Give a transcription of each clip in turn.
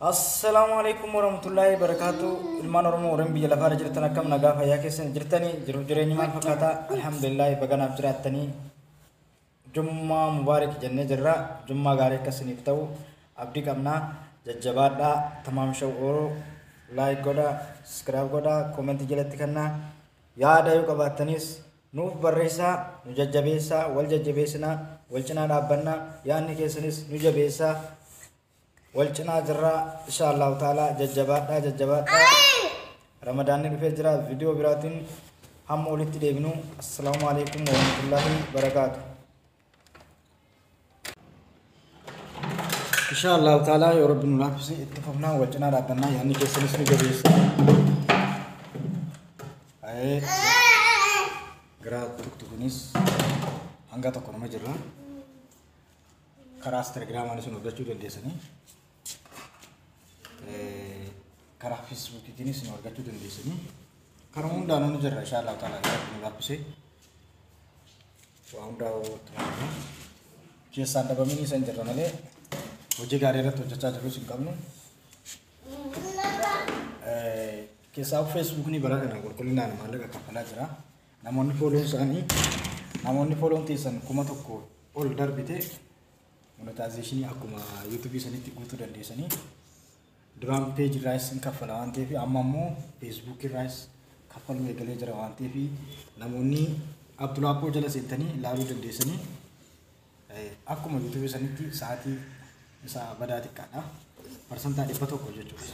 Assalaamu alaikum warahmatullahi wabarakatuh. Ilmaan Oromoo warreen biyya lafaarra jirtan akkam nagaa fayyaa keessan jirtanii jiruuf jireenyi maal fakkaata? Alhamdulillah baganaaf jiraattanii Jummaa mubaarak jennee jirra. Jummaa gaarii akka isiniif ta'u abdii qabnaa. Jajjabaadhaa. Tamaam Show Oro like godhaa, subscribe godhaa, koomentii jalatti kennaa. Yaada yoo qabaattanis nuuf barreessaa, nu jajjabeessaa, wal jajjabeessinaa, wal cinaa dhaabbannaa, yaadni keessanis nu jabeessaa. Wal cinaa jirraa insha Allahu ta'ala jajjabaadhaa jajjabaadhaa. Ramadaanni dhufee jira viidiyoo biraatiin hamma walitti deebinu. Assalaamu alaikum warahmatullahi wabarakaatu. Insha Allahu ta'ala yoo rabbi nu laaffise itti fufnaa wal cinaa dhaabbannaa yaadni keessanis nu jabeessa. Gara tuktukunis hanga tokko nama jirra. Karaa Telegiraamaanis nu argachuu dandeessanii. Karaa Feesbuukiitiinis nu argachuu dandeessanii. Karaa hundaanuu ni jirra insha Allahu ta'ala yoo rabbi nu laaffise. Waa hundaa itti fufna. Keessaan dhabamanii san jirra malee hojii gaarii irratti hojjechaa jirrus hin qabnu. Keessaa Feesbuukni bara kana qulqullinaan maallaqa kaffalaa jira. Namoonni fooloon isaanii namoonni fooloon teessan 1000 ol darbite monetaayizeeshinii akkuma yuutuubii sanitti guutuu dandeessanii. Duraan peejii irraas hin kaffala waan ta'eef amma immoo feesbuukii irraas kaffaluu eegalee jira waan ta'eef namoonni Abdulaappoo jala seentanii ilaaluu dandeessanii. Akkuma yuutuubii sanitti sa'aatii isaa badaa xiqqaadha. Parsantaa 100 jechuudha.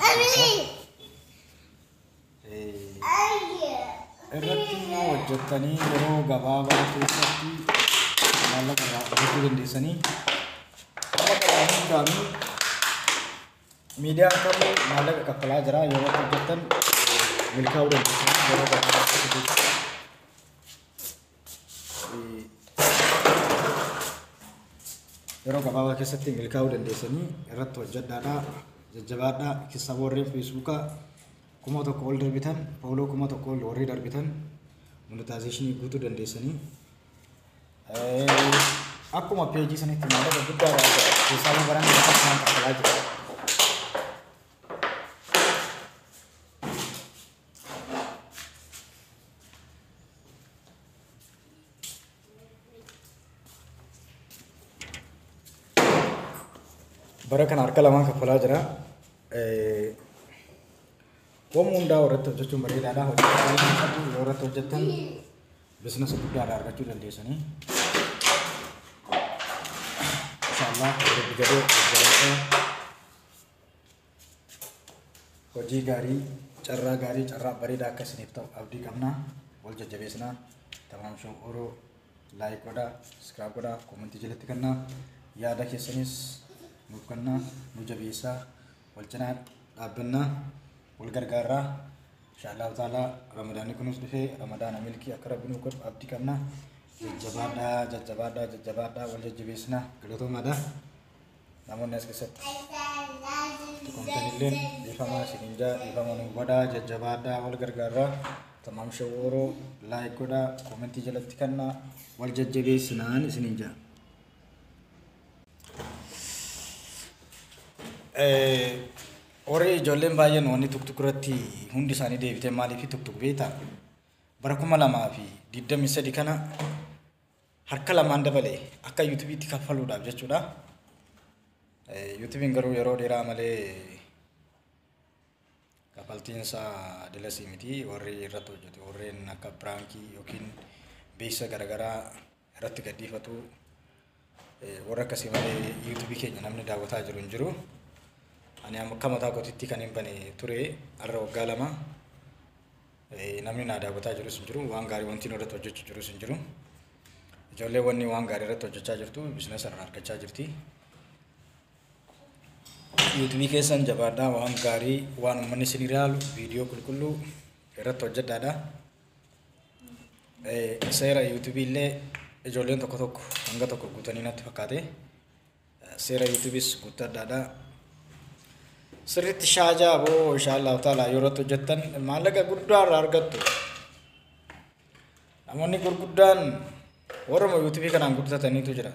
Irratti immoo hojjettanii yeroo gabaabaa keessatti maallaqa irraa argachuu dandeessanii. Hundaanuu miidiyaan kamuu maallaqa kaffalaa jira yeroo hojjettan milkaa'uu dandeessanii yeroo gabaabaa keessatti. Yeroo gabaabaa keessatti milkaa'uu dandeessanii irratti hojjedhaadhaa jajjabaadhaa. Keessaa warreen feesbuukaa 1000 ol darbitan fooloo 1000 ol warri darbitan monetaayizeeshinii guutuu dandeessanii. Akkuma peejii sanitti maallaqa guddaa keessaa baran lafa isaan kaffalaa jira. Bara kana harka lamaan kaffalaa jira. Waan hundaa irratti hojjechuun bareedaadha. Hojii yoo irratti hojjettan biizinasa guddaadha argachuu dandeessanii. Inshallah rabbi jedhee jajjabaadhaa. Hojii gaarii, carraa gaarii, carraa bareedaa akka isiniif ta'u abdii qabna. Wal jajjabeessinaa. Tamaam Show Oro like godhaa, subscribe godhaa, koomentii jalatti kennaa. Yaada keessanis nuuf kennaa, nu jabeessaa, wal cinaa dhaabbannaa, wal gargaarraa. Insha Allahu ta'ala Ramadaanni kunis dhufee Ramadaana milkii akka rabbi nuuf godhu abdii qabna. Jajjabaadhaa, jajjabaadhaa, jajjabaadhaa, wal jajjabeessinaa. Galatoomaadha. Namoonni as keessatti tuqamtanillee dhiifama isiniin jaa dhiifama nuuf godhaa, jajjabaadhaa, wal gargaarraa. Tamaam Show Oro like godhaa, koomentii jalatti kennaa, wal jajjabeessinaan isiniin jaa. Warri ijoolleen baay'een wanni tuktuk irratti hundi isaanii deebitee maaliif tuktuk beektaa? Bara 2023 kana harka lamaan dabale akka yuutuubiitti kaffaluudhaaf jechuudha. Yuutuubiin garuu yeroo dheeraa malee kaffaltiin isaa dilasii miti. Warri irratti hojjetu warreen akka biraankii yookiin beeksisa garaagaraa irratti gadhiifatu warra akkasii malee yuutuubii keenya namni daawwataa jiru hin jiru. Ani akka mataa kootiitti kan hin bane ture har'a waggaa 2 namni naa daawwataa jirus hin jiru. Waan gaarii wanti irratti hojjechuu jirus hin jiru. Ijoollee wanni waan gaarii irratti hojjechaa jirtu biizinasa irraa argachaa jirti. Yuutuubii keessan jabaadhaa waan gaarii waan uummanni isin ilaalu viidiyoo qulqulluu irratti hojjedhaadha. Seera yuutuubii illee ijoolleen tokko tokko hanga tokko guutanii natti fakkaate. Seera yuutuubiis guuttadhaadha. Sirriitti shaajaa boo insha Allahu ta'ala yoo irratti hojjettan maallaqa guddaa irraa argattu. Namoonni gurguddaan warruma yuutuubii kanaan guddataniitu jira.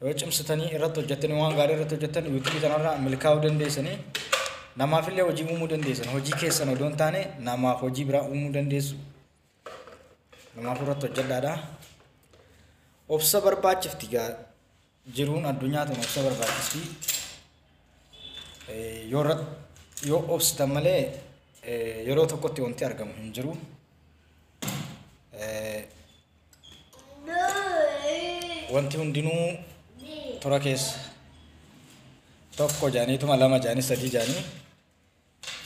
Yoo cimsitanii irratti hojjettanii waan gaarii irratti hojjettan yuutuubii kanarraa milkaa'uu dandeessanii namaafillee hojii uumuu dandeessan. Hojii keessan odoo hin taane namaaf hojii biraa uumuu dandeessu. Namaaf irratti hojjedhaadha. Obsa barbaachifti gaa jiruun addunyaa tun obsa barbaachifti. Yoo irratti yoo obsitan malee yeroo tokkotti wanti argamu hin jiru. Wanti hundinuu tora keessa tokko jaaniituma 2 jaanii 3 jaanii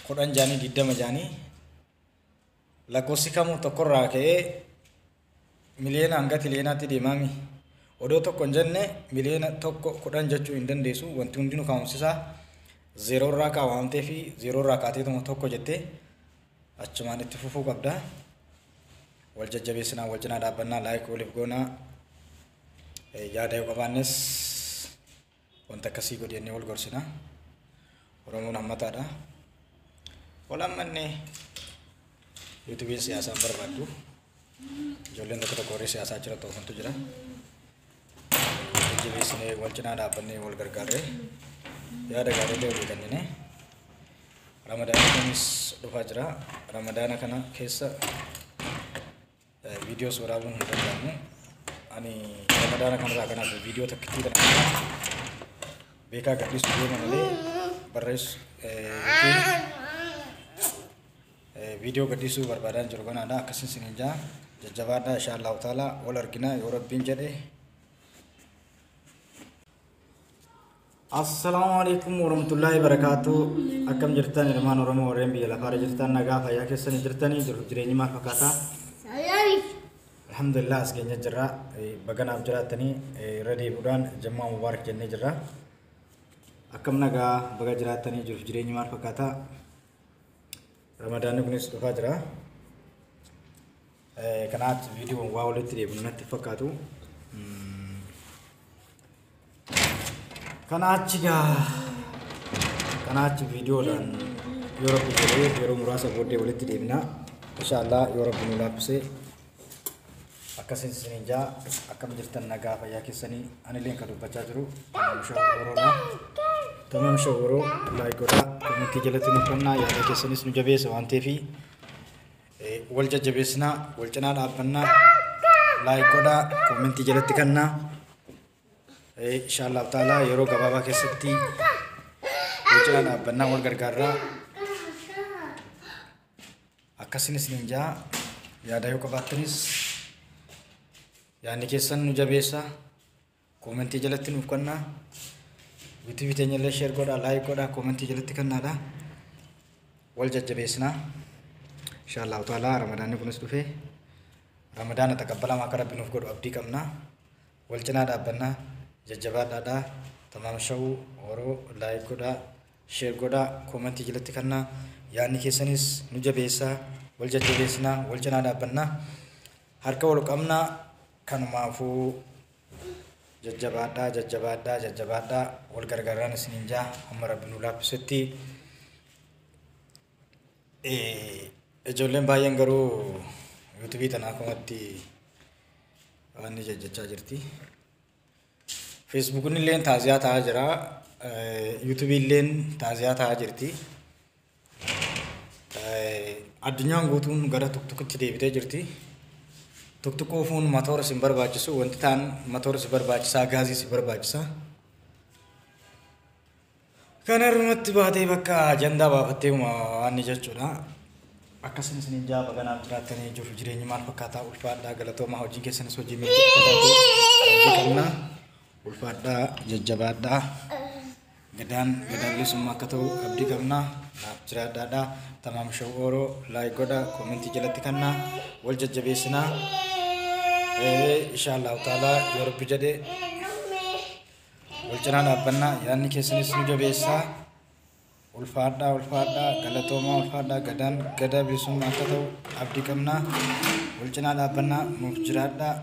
10 jaanii 20 jaanii lakkoofsi kamuu tokkorraa ka'ee miliyoona hanga tiliyoonaatti deemaami. Odoo tokko hin jenne miliyoona 1 10 jechuu hin dandeessu. Wanti hundinuu kaa'umsisaa zeeroorraa ka'a waan ta'eef zeeroorraa kaateetuma tokko jettee achumaan itti fufuu qabda. Wal jajjabeessinaa, wal cinaa dhaabbannaa, laayik waliif goonaa. Yaada yoo qabaannes wanta akkasii godhi jennee wal gorsina. Oromoon hammataadha. Wal hammannee yuutuubiin siyaasaan barbaaddu. Ijoolleen tokko tokko warri siyaasaa jira toofantu jira. Jajjabeessinee wal cinaa dhaabbannee wal gargaarree yaada gaarii illee walii kennine. Ramadaanni kunis dhufaa jira. Ramadaana kana keessa viidiyoo waraabuun hin danda'amu. Ani ramadaana kanarraa kanaaf viidiyoo takkittii kana beekaa gadhiisuu deema malee barreessu yookiin viidiyoo gadhiisuu barbaadaan jiru kanaadha. Akkasiin isiniin jaa jajjabaadhaa inshaallahu taala wal argina yoo rabbiin jedhe. Assalaamu alaikum warahmatullahi wabarakatuh. Akkam jirtan ilmaan Oromoo warreen biyya lafaarra jirtan nagaa fayyaa keessanii jirtanii jiruuf jireenyi maal fakkaata? Alhamdulillah as keenya jirra. Baganaaf jiraattanii irra deebi'uudhaan Jummaa Mubaarak jennee jirra. Akkam nagaa baga jiraattanii jiruuf jireenyi maal fakkaata? Ramadaanni kunis dhufaa jira. Kanaaf viidiyoon waa walitti deebi'u natti fakkaatu. Kanaachi gaa kanaachi viidiyoodhaan yoo rabbi jedhee yeroo muraasa booddee walitti deebina. Inshaallah yoo rabbi nu laaffisee akkasiin isiniin jaa akkam jirtan nagaa fayyaa keessanii anillee kan dubbachaa jiru Shawworoodha. Tamam Shawworoo laayik godhaa komentii jalatti nu kennaa yaada keessanis nu jabeessa waan ta'eef wal jajjabeessinaa wal cinaa dhaabbannaa laayik godhaa komentii jalatti kennaa. Inshaallah taalaa yeroo gabaabaa keessatti wal cinaa dhaabbannaa wal gargaarraa akkasiin isiniin jaa yaada yoo qabaattanis yaadni keessan nu jabeessa komentii jalatti nuuf kennaa yuutuubii teenya illee sheer godhaa laayik godhaa komentii jalatti kennaadha wal jajjabeessinaa inshaallahu taalaa ramadaanni kunis dhufee ramadaana taqabbalamaa akka rabbi nuuf godhu abdii qabna wal cinaa dhaabbannaa jajjabaadhaadhaa tamaam shawuu horoo laayik godhaa sheer godhaa komentii jalatti kennaa yaadni keessanis nu jabeessaa wal jajjabeessinaa wal cinaa dhaabbannaa harka wal qabnaa kanumaafuu jajjabaadhaa jajjabaadhaa jajjabaadhaa wal gargaaraan isiniin jaa hamma rabbi nu laaffisetti. Ijoolleen baay'een garuu yuutuubii tanaa akkumatti waan ni jajjachaa jirti. Feesbuukni illee taaziyaa ta'aa jira. Yuutuubii illee taaziyaa ta'aa jirti. Addunyaan guutuun gara tuktukitti deebitee jirti. Tuktuk oofuun matoora si barbaachisu wanti ta'an matoora si barbaachisaa gaazii si barbaachisa. Kana irratti baatee bakka ajandaa baafattee waan ni jechuudha. Akkasiin isiniin jaa baganaaf jiraattanii jiruuf jireenyi maal fakkaataa ulfaadhaa galatoomaa hojiin keessanis hojii milkii akka taatu abdii qabna. Ulfaadhaa jajjabaadhaa gadaan gadaan bilisummaa akka ta'u abdii qabna. Naaf jiraadhaadhaa tamaam shawwooroo laayik godhaa komentii jalatti kennaa wal jajjabeessinaa. Inshaallahu taalaa yoo rabbi jedhe wal cinaa dhaabbannaa yaadni keessanis nu jabeessaa. Ulfaadhaa ulfaadhaa galatoomaa ulfaadhaa gadaan gadaa bilisummaa akka ta'u abdii qabnaa wal cinaa dhaabbannaa nuuf jiraadhaa.